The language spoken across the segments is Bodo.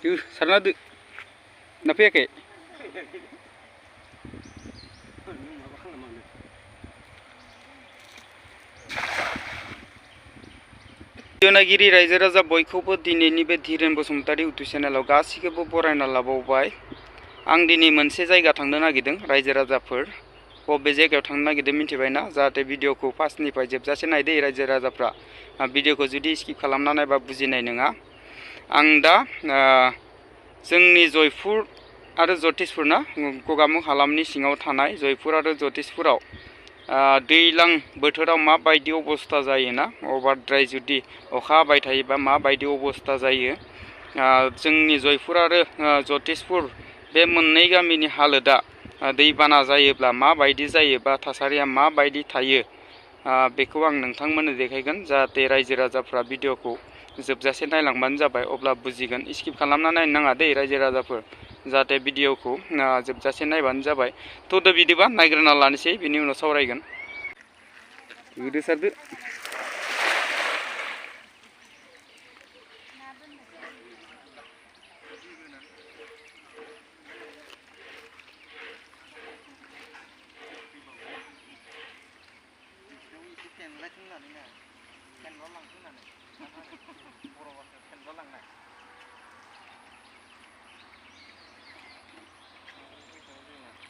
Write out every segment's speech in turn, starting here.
सारना दो ना फैयाखै नागिरि रायजो राजा बयखौबो दिनैनि बे धीरेन बसुमतारी इउटुब चेनेलाव गासिखौबो बरायना लाबावबाय। आं दिनै मोनसे जायगा थांनो नागिरदों रायजो राजाफोर बबे जायगायाव थांनो नागिरदों मिथिबायना जाहाथे भिडिअखौ फार्स्टनिफ्राय जोबजासे नायदो रायजो राजाफ्रा भिडिअखौ जुदि स्किप खालामना नायबा बुजिनाय नङा। आं दा जोंनि जयपुर आरो जतिसपुर ना गगामुख हालामनि सिङाव थानाय जयपुर आरो जतिसपुराव दैज्लां बोथोराव माबायदि अबस्था जायोना अभारद्राय जुदि अखा हाबाय थायोबा माबायदि अबस्था जायो जोंनि जयपुर आरो जतिसपुर बे मोननै गामिनि हालोदा दैबाना जायोब्ला माबायदि जायो बा थासारिया माबायदि थायो बेखौ आं नोंथांमोननो देखायगोन जाहाथे रायजो राजाफ्रा भिडिअखौ जोबजासे नायलांबानो जाबाय अब्ला बुजिगोन। स्किप खालामना नायनो नाङा दे रायजो राजाफोर जाहाथे भिडिअखौ जोबजासे नायबानो जाबाय। थ' दा बिदिबा नायग्रोना लानोसै बिनि उनाव सावरायगोन। गोदो सारदो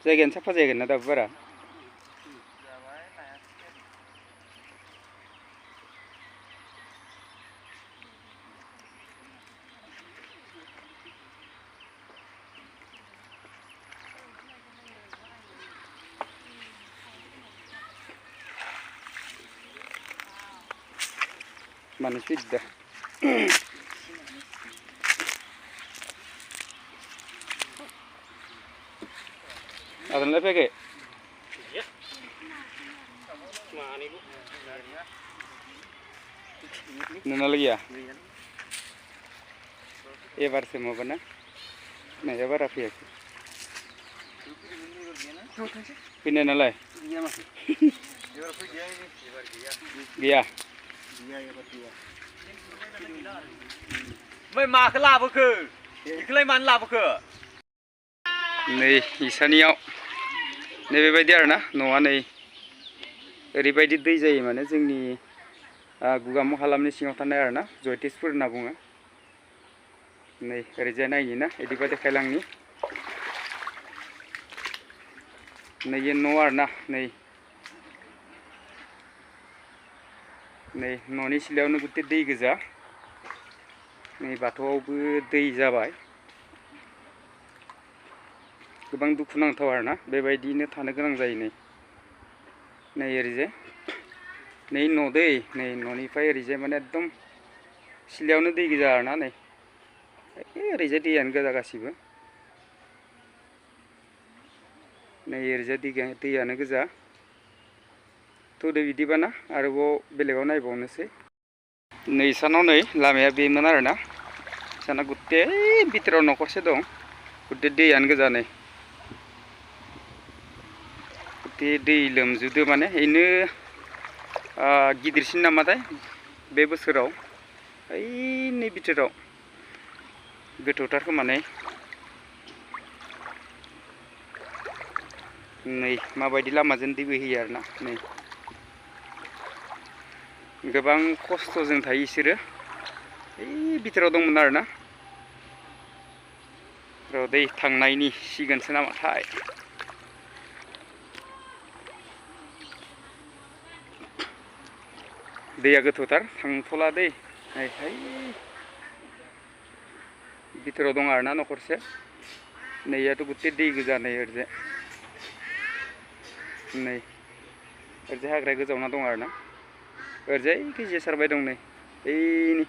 जायगायानो साफा जायगोन ना दाबो बारा manis beda. Ada lagi pakai? Nuna lagi ya? Ebar semua benar? Nah, ebar apa ya? Pindah nalai? Iya. मै माखौ लाबोखो बेखौलाय मानो लाबोखो नै इसानियाव नैबेबायदि आरोना न'आ नै ओरैबायदि दै जायो माने जोंनि गगामुख हालामनि सिङाव थानाय आरोना जयतिसपुर होनना बुङो। नै ओरैजाय नायनि ना बिदिबा देखायलांनि नै न' आरोना नै न'नि सिलायावनो गुथे दै गोजा नै बाथौआवबो दै जाबाय गोबां दुखुनांथाव आरोना बेबायदिनो थानो गोनां जायो। नै ओरैजाय नै न' दै नै न'निफ्राय ओरैजाय माने एकदम सिलायावनो दै गोजा आरोना नै ओरैजाय दैयानो गोजा गासिबो नै ओरैजाय दैयानो गोजा। थ' दे बिदिबा ना आरोबाव बेलेगाव नायबावनोसै। नै सानाव नै लामाया बेमोन आरोना साना गुथे बिथोराव न'खरसे दं गुथे दैयानो गोजा नै गुथे दै लोमजुदो माने बेनो गिदिरसिन नामाथाय बे बोसोराव ओइनि बिथोराव गोथौथार खोमा नै माबायदि लामाजों दै बोहैयो आरोना नै गोबां खस्थ'जों थायो बिसोरो ओइ बिथोराव दंमोन आरोना र' दै थांनायनि सिगोनसो नामाथाय दैया गोथौथार थांथ'ला दै हाय बिथोराव दं आरोना न'खरसे नैयाथ' गुथे दै गोजा नै ओरैजाय नै ओरैजाय हाग्राया गोजावना दं आरोना ओरैजाय गेजेर सारबाय दं नै ओइनि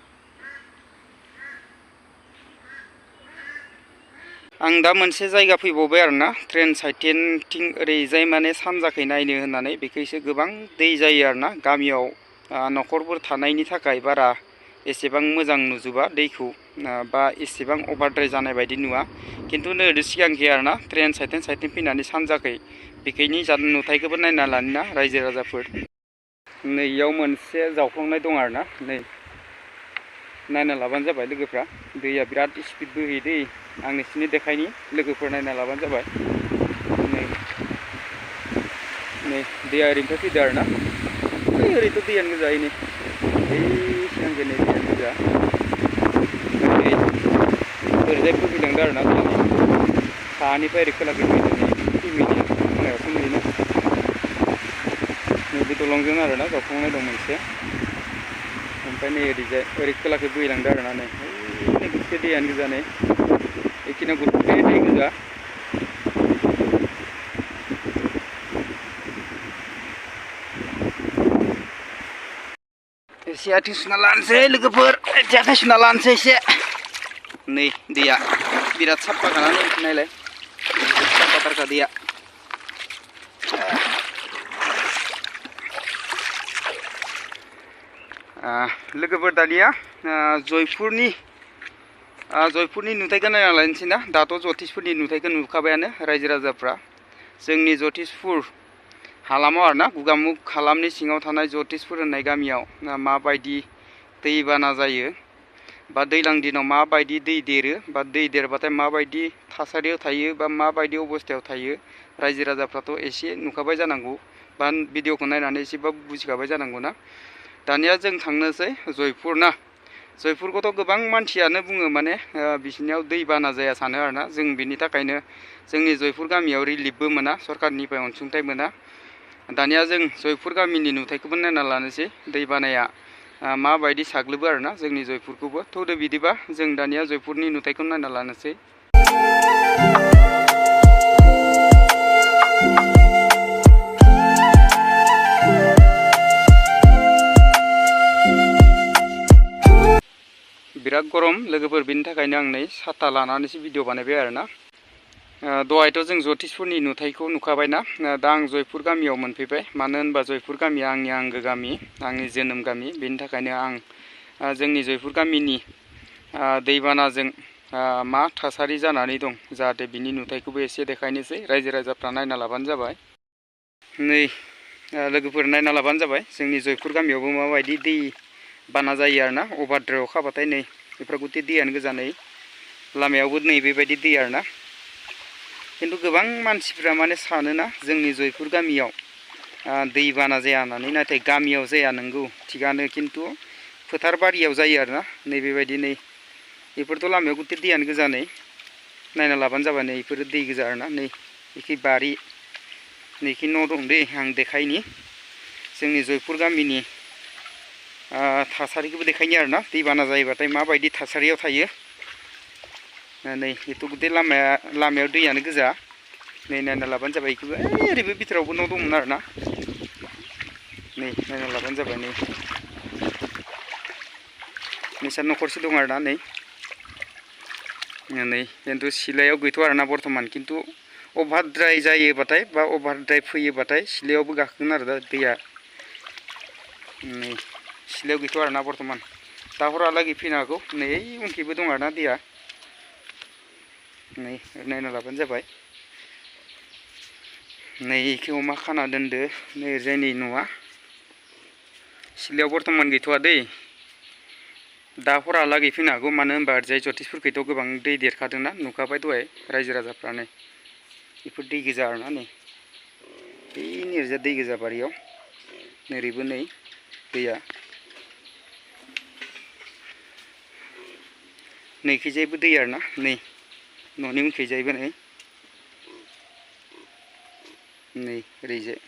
आं दा मोनसे जायगा फैबावबाय आरोना ट्रेन साइडथिं ओरैजाय माने सानजाखै नायनो होननानै बेखैसो गोबां दै जायो आरोना गामियाव न'खरफोर थानायनि थाखाय बारा एसेबां मोजां नुजुबा दैखौ बा एसेबां अभारद्राय जानाय बायदि नुवा खिन्थु नै सिगांखै आरोना ट्रेन साइडथिं फैनानै सानजाखै बेखैनि नुथायखौबो नायना लानोना रायजो राजाफोर। नैयाव मोनसे जावख्लांनाय दं आरोना नै नायना लाबानो जाबाय लोगोफ्रा दैया बिराद स्पिड बोहैयो दै आं नोंसिनो देखायनि लोगोफोर नायना लाबानो जाबाय नै दैया ओरैनिफ्राय फैदो आरोना ओरैथ' दैयानो गोजा नै सिगांजों नै दैयानो गोजा ओरैजाय बोहैलांदो आरोना साहानिफ्राय ओरै खोलाखै फैदो नै फैबायनि खनायावसो नुयोना नैबे दलंजों आरोना जावखांनाय दं मोनसे ओमफ्राय नै ओरैजाय ओरै खोलाखै बोहैलांदो आरोना नै गुथे दैयानो गोजा नै बेखिनियाव गुथे दै गोजा एसे आथिं सुना लानोसै लोगोफोर आथिं सुना लानोसै एसे नै दैया बिराद साफा खानानै नायलाय साफाथारखा दैया लोगोफोर दानिया जयपुरनि नुथायखौ नायना लानोसै ना दाथ' ज्योतिषपुरनि नुथायखौ नुखाबायानो रायजो राजाफ्रा जोंनि ज्योतिषपुर हालामाव आरोना गगामुख हालामनि सिङाव थानाय ज्योतिषपुर होननाय गामियाव माबायदि दैबाना जायो बा दैज्लां दिनाव माबायदि दै देरो बा दै देरबाथाय माबायदि थासारियाव थायो बा माबायदि अबस्थायाव थायो रायजो राजाफ्राथ' एसे नुखाबाय जानांगौ बा भिडिअखौ नायनानै एसेबाबो बुजिखाबाय जानांगौ ना दानिया जों थांनोसै जयपुर ना जयपुरखौथ' गोबां मानसियानो बुङो माने बिसिनियाव दैबाना जाया सानो आरोना जों बिनि थाखायनो जोंनि जयपुर गामियाव रिलिफबो मोना सरकारनिफ्राय अनसुंथाइ मोना दानिया जों जयपुर गामिनि नुथायखौबो नायना लानोसै दैबानाया माबायदि साग्लोबो आरोना जोंनि जयपुरखौबो थौदो बिदिबा जों दानिया जयपुरनि नुथायखौ नायना लानोसै बिराद गरम लोगोफोर बिनि थाखायनो आं नै साथा लानानैसो भिडिअ बानायबाय आरोना दहायथ' जों ज्योतिषपुरनि नुथायखौ नुखाबायना दा आं जयपुर गामियाव मोनफैबाय मानो होनबा जयपुर गामिया आंनि आंगो गामि आंनि जोनोम गामि बेनि थाखायनो आं जोंनि जयपुर गामिनि दैबानाजों मा थासारि जानानै दं जाहाथे बिनि नुथायखौबो एसे देखायनोसै रायजो राजाफ्रा नायना लाबानो जाबाय नै लोगोफोर नायना लाबानो जाबाय जोंनि जयपुर गामियावबो माबायदि दै बाना जायो आरोना अभारद्राय अखा हाबाथाय नै बेफोर गुथे दैयानो गोजा नै लामायावबो नै बेबायदि दै आरोना खिन्थु गोबां मानसिफ्रा माने सानोना जोंनि जयपुर गामियाव दै बाना जाया होननानै नाथाय गामियाव जाया नंगौ थिगानो खिन्थु फोथार बारियाव जायो आरोना नै बेबायदि नै बेफोरथ' लामायाव गुथे दैयानो गोजा नै नायना लाबानो जाबाय नै बेफोरो दै गोजा आरोना नै एखि बारि नैखि न' दं दै आं देखायनि जोंनि जयपुर गामिनि थासारिखौबो देखायनि आरोना दैबाना जायोबाथाय माबायदि थासारियाव थायो नै बेथ' गुथे लामायाव दैयानो गोजा नै नायना लाबानो जाबाय बेखौबो ओरैबो बिथोरावबो न' दंमोन आरोना नै नायना लाबानो जाबाय नै नोंसा न'खरसे दं आरोना नै खिन्थु सिलायाव गैथ'आ आरोना बर्थमान खिन्थु अभारद्राय जायोबाथाय बा अभारद्राय फैयोबाथाय सिलायावबो गाखोगोन आरो दा दैया नै सिलायाव गैथ'आ आरोना बर्थमान दा हरहालागै फैनो हागौ नै उनखैबो दं आरोना दैया नै नायना लाबानो जाबाय नै एखे अमा खाना दोनदो नै ओरैजाय नै न'आ सिलायाव बर्थमान गैथ'आ दै दा हरहालागै फैनो हागौ मानो होनबा ओरैजाय ज्योतिषपुरखैथ' गोबां दै देरखादोंना नुखाबाय दहाय रायजो राजाफ्रा नै बेफोर दै गोजा आरोना नै बैनि ओरैजाय दै गोजा बारियाव ओरैबो नै दैया नैखैजायबो दै आरोना नै न'नि उनखैजायबो नै ओरैजाय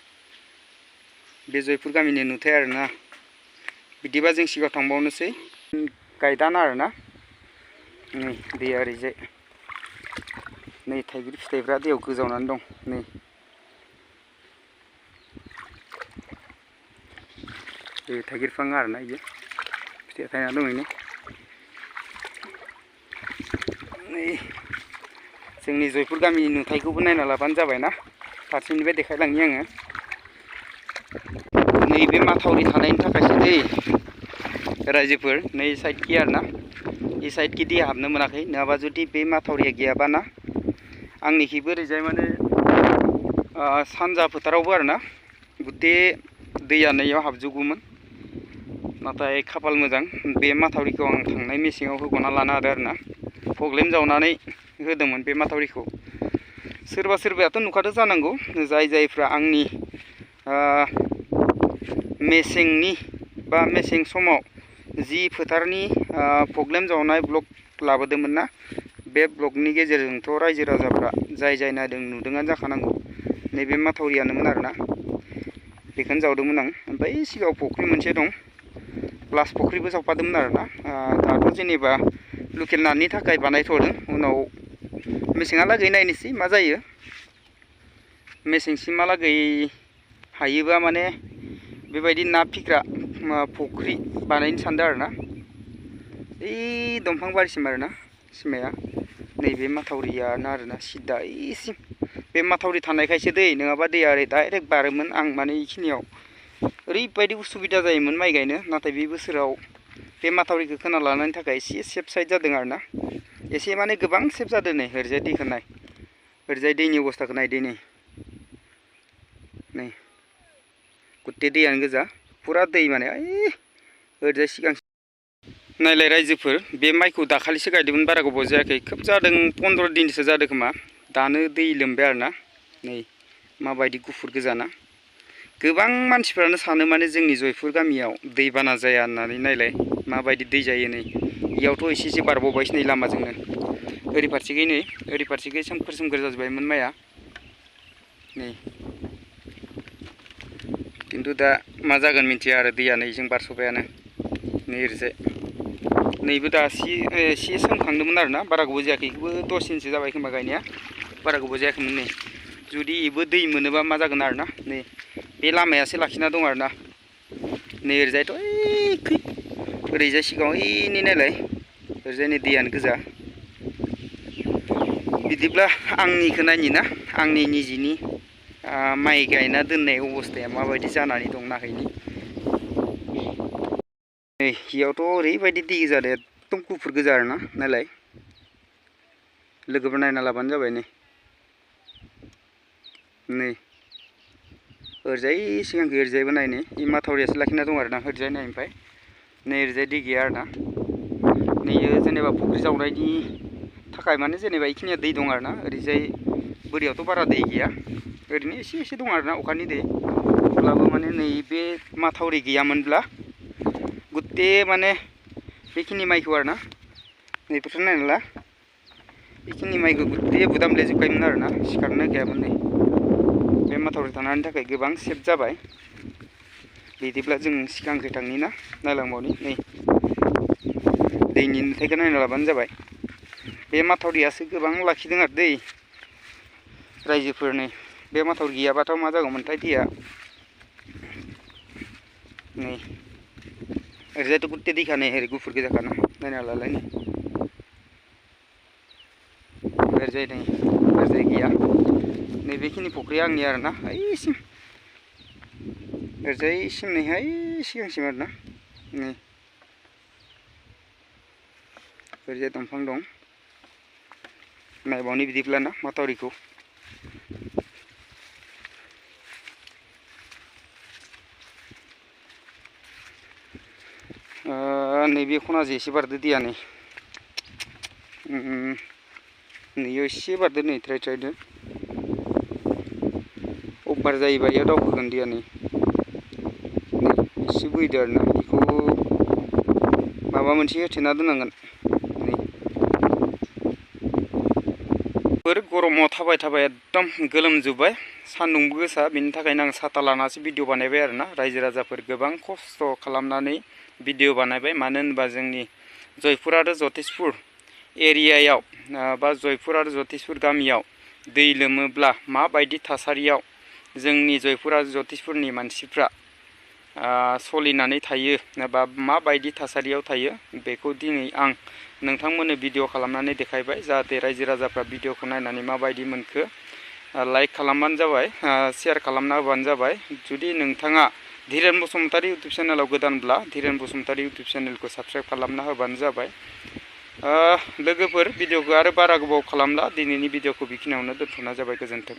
बे जयपुर गामिनि नुथाय आरोना बिदिबा जों सिगाङाव थांबावनोसै गायदान आरोना नै दैया ओरैजाय नै थाइगिर फिथाइफ्रा दैयाव गोजावनानै दं नै थाइगिर बिफां आरोना बियो फिथाइया थायना दं नै जोंनि जयपुर गामिनि नुथायखौबो नायना लाबानो जाबायना फारसेनिफ्राय देखायलांनि आङो नैबे माथावरि थानायनि थाखायसो दै रायजोफोर नै साइडखि आरोना बे साइडखि दै हाबनो मोनाखै नङाबा जुदि बे माथावरिया गैयाबाना आंनिखिबो ओरैजाय माने सानजा फोथारावबो आरोना गुथे दैया नैयाव हाबजोबगौमोन नाथाय खाफाल मोजां बे माथावरिखौ आं थांनाय मेसेङाव होग'ना लानो हादों आरोना प्रब्लेम जावनानै होदोंमोन बे माथावरिखौ सोरबा सोरबायाथ' नुखादों जानांगौ जायफ्रा आंनि मेसेंनि बा मेसें समाव जि फोथारनि प्रब्लेम जावनाय ब्लग लाबोदोंमोन ना बे ब्लगनि गेजेरजोंथ' रायजो राजाफ्रा जाय नायदों नुदोंआनो जाखानांगौ नैबे माथावरियानोमोन आरोना बेखौनो जावदोंमोन आं ओमफ्राय सिगाङाव फुख्रि मोनसे दं प्लास फुख्रिबो जावफादोंमोन आरोना दाथ' जेनेबा लकेल नानि थाखाय बानायथ'दों उनाव मेसेङालागै नायनोसै मा जायो मेसेंसिमहालागै हायोबा माने बेबायदि ना फिग्रा फुख्रि बानायनो सानदों आरोना ओइ दंफां बारिसिम आरोना सिमाया नैबे माथावरियानो आरोना सिदा ओइसिम बे माथावरि थानायखायसो दै नङाबा दैया ओरै डाइरेक्ट बारोमोन आं माने बेखिनियाव ओरैबायदि उसुबिदा जायोमोन माइ गायनो नाथाय बे बोसोराव बे माथावरिखौ खोना लानायनि थाखाय एसे सेफ साइड जादों आरोना एसे माने गोबां सेफ जादों नै ओरैजाय दैखौ नाय ओरैजाय दैनि अबस्थाखौ नायदो नै गुथे दैयानो गोजा फुरा दै माने ओइ ओरैजाय सिगां नायलाय रायजोफोर बे माइखौ दाखालिसो गायदोंमोन बारा गोबाव जायाखै खोब जादों 15 दिनसो जादों खोमा दानो दै लोमबाय आरोना नै माबायदि गुफुर गोजाना गोबां मानसिफ्रानो सानो माने जोंनि जयपुर गामियाव दैबाना जाया होननानै नायलाय माबायदि दै जायो नै इयावथ' एसे बारबावबायसो नै लामाजोंनो ओरै फारसेखै सोमखोर जाजोब्बायमोन माइया नै खिन्थु दा मा जागोन मिन्थिया आरो दैया नैजों बारस'बायानो नै ओरैजाय नैबो दासि एसे सोमखांदोंमोन आरोना बारा गोबाव जायाखै बेखौबो 10 दिनसो जाबाय खोमा गायनाया बारा गोबाव जायाखैमोन नै जुदि बेबो दै मोनोबा मा जागोन आरोना नै बे लामायासो लाखिना दं आरोना नै ओरैजायथ' ओरैजाय सिगाङाव ओइनि नायलाय ओरैजाय नै दैयानो गोजा बिदिब्ला आंनिखौ नायनि ना आंनि निजिनि माइ गायना दोननाय अबस्थाया माबायदि जानानै दं नायहैनि नै इयावथ' ओरैबायदि दै जादों एकदम गुफुर गोजा आरोना नायलाय लोगोफोर नायना लाबानो जाबाय नै ओरैजाय सिगांखै ओरैजायबो नायनि इ माथावरियासो लाखिना दं आरोना ओरैजाय नाय ओमफ्राय नै ओरैजाय दै गैया आरोना नैयो जेनेबा फुख्रि जावनायनि थाखाय माने जेनेबा इखिनिया दै दं आरोना ओरैजाय बोरियावथ' बारा दै गैया ओरैनो एसे दं आरोना अखानि दै अब्लाबो माने नैबे माथावरि गैयामोनब्ला गुथे माने बेखिनि माइखौ आरोना नैबेखौ नायना ला बेखिनि माइखौ गुथे बुदामलेजोबखायोमोन आरोना सिखारनो गैयामोन नै बे माथावरि थानायनि थाखाय गोबां सेफ जाबाय बिदिब्ला जों सिगांखै थांनि ना नायलांबावनि नै दैनि नुथायखौ नायना लाबानो जाबाय बे माथावरियासो गोबां लाखिदों आरो दै रायजोफोर नै बे माथावरि गैयाबाथ' मा जागौमोनथाय दैया नै ओरैजायथ' गुथे दैखा नै ओरै गुफुर गोजाखाना नायना लालाय नै ओरैजाय नै ओरैजाय गैया नैबेखिनि फुख्रिया आंनि आरोना ओइसिम ओरैजायसिम नैहाय सिगांसिम आरोना नै ओरैजाय दंफां दं नायबावनि बिदिब्ला ना माथावरिखौ नैबे खनाजों एसे बारदो दैया नै नैयाव एसे बारदो नै थ्रायदो अभार जायोबा इयाव दावखोगोन दैया नै एसे बोहैदो आरोना बेखौ माबा मोनसे होथेना दोननांगोन नै गरमाव थाबाय एकदम गोलोमजोब्बाय सान्दुंबो गोसा बेनि थाखायनो आं साथा लानासो भिडिअ बानायबाय आरोना रायजो राजाफोर गोबां खस्थ' खालामनानै भिडिअ बानायबाय मानो होनबा जोंनि जयपुर आरो जतेसपुर एरियायाव बा जयपुर आरो जतेसपुर गामियाव दै लोमोब्ला माबायदि थासारियाव जोंनि जयपुर आरो जतेसपुरनि मानसिफ्रा सोलिनानै थायो बा माबायदि थासारियाव थायो बेखौ दिनै आं नोंथांमोननो भिडिअ खालामनानै देखायबाय जाहाथे रायजो राजाफ्रा भिडिअखौ नायनानै माबायदि मोनखो लाइक खालामबानो जाबाय शेयार खालामना होबानो जाबाय जुदि नोंथाङा धीरेन बसुमतारी इउटुब चेनेलाव गोदानब्ला धीरेन बसुमतारी इउटुब चेनेलखौ साबस्क्राइब खालामना होबानो जाबाय लोगोफोर भिडिअखौ आरो बारा गोबाव खालामला दिनैनि भिडिअखौ बेखिनियावनो दोनथ'नाय जाबाय गोजोन्थों।